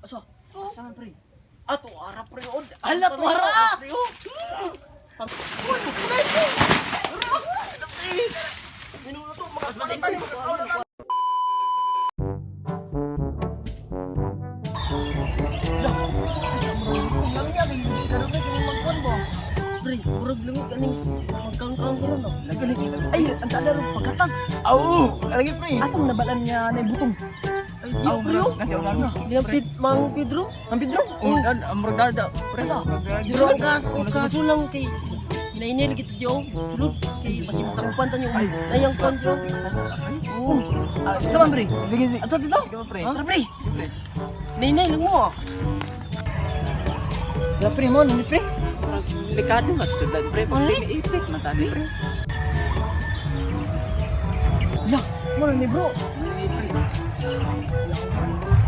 Asa? Asa man pre? Ato ara pre od. Ala, tuara! Pre oh. Pre, murag langit kaning magkangkang karon no. Ay, ang tada ron pagkatas. Aw, lagi pre. Asa man nabalan niya na butong? Ay, di pre. oh. Di ang Mang Pedro. Ang Pedro? Oh, dan amrag dada. Pre Asa? Pero ang kaso, ang kaso lang kay Inainil kita diyo, sulod kay basin sakpan tanyo. Nayang kon diyo. Oo. Sa man pre? Sige sige. Ato dito. Sige pre. Tara pre. Nainay lang mo ah. Ya pre mo ni pre. Likado magsudan pre. Pag sili ipit man tani pre. Lah, mo na ni bro.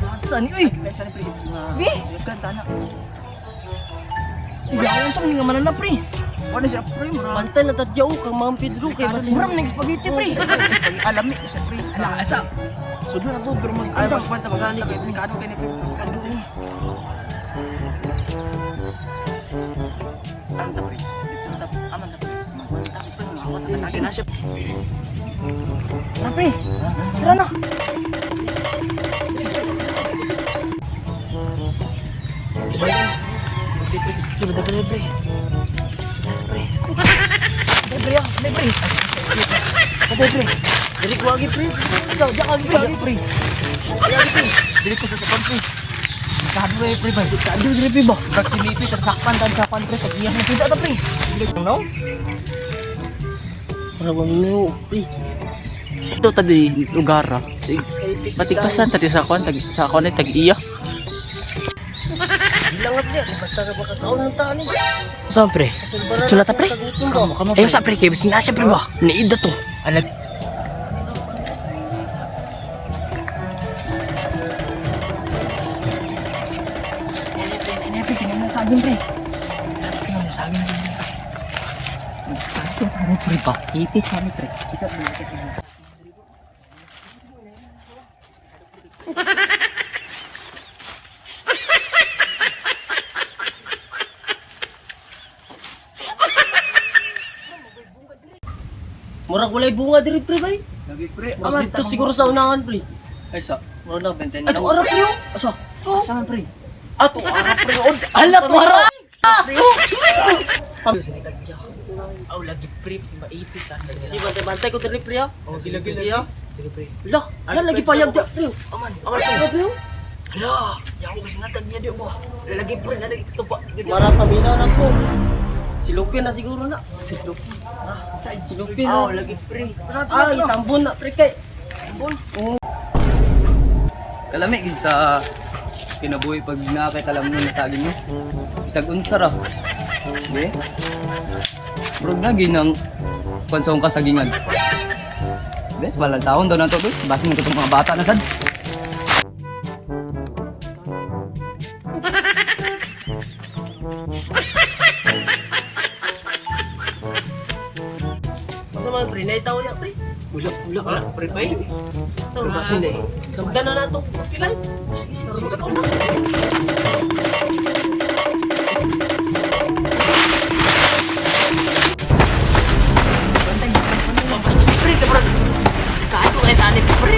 Asa ni uy? Pensa ni pre. Bi? Ganda na. Yaon sa nga manan na pre. Wala siya pre mura. Bantay na tadyaw kang Mang Pedro kay basin Mura man spaghetti pre. Alami na siya pre. Ala, asa? Sudlo na to pero mag ay magkwenta magani kay delikado kay ni pre. Kando ni. Aman ta pre. It's ta aman ta pre. Magkwenta pre. Magkwenta sa akin na siya. Tara pre. Tara na. Pre, pre, pre. Pre. Pre pre ah, pre pre. Pre pre. Dili ko agi pre. Sa ja ka pre pre. Dili ko sa sakpan pre. Kado eh pre ba. Kado dili pre ba? Pag sinipi sakpan tan sakpan pre pag iyang nakita ta pre. No? Para bang no pre. Ito tadi lugar ah. Patigpasan tadi sa kwan tag sa kwan tag iya. Bilang nga pre, basta ka makakaon ng taan eh. Saan pre? Sulata pre? Kamo kamo. Ayaw sa pre, kay basin na siya pre ba? Naida to. Alag Saging pre. pre ba? Ipit kami pre. Murag walay bunga diri pre bay. Lagi pre. Murag dito siguro sa unahan pre. Ay sa. Mura na benten. Ay, ara pre. oh. Asa? Asa man pre? Ato ara pre od. Ala, tuwara! Aw lagi pre si maipit ta sa Di bantay-bantay ko diri pre ah. Oh gila-gila. Sige ah. Sige pre. Lah, ala lagi payag di pre. Aman, aman pre. Ano pre? oh? Hala, yaw ko sinatag niya di mo. Lagi pre na lagi ito ba. Mara paminaw na ko. Silupin na siguro na. Silupin. Silupin Aw na. lagi pre. Ay, tambon na pre kay. Tambon. Kalami gid sa kinabuhi pag naa kay talam nun sa saging no. Bisag unsa ra. Di? Murag na ginang kwan sa akong kasagingan. Di, walang taon daw na to, be. Basin na to itong mga bata na sad. Asa man pre, naitaw niya pre. Wala, wala, wala pre bay. Sa Basin eh. Sugdan na nato. Pilay. Sige, sige. Basta pre, pre. Kato kay tani pre.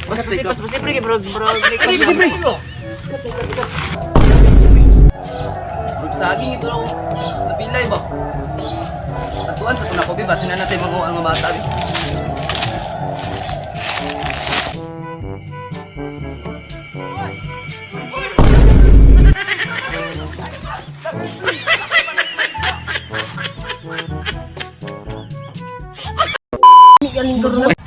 Basta basta pre, bro, bro. Pre, pre. Murag saging ito lang napilay ba? Tatuan sa tunako, be. Basin na na sa mga bata, be. Aling karon.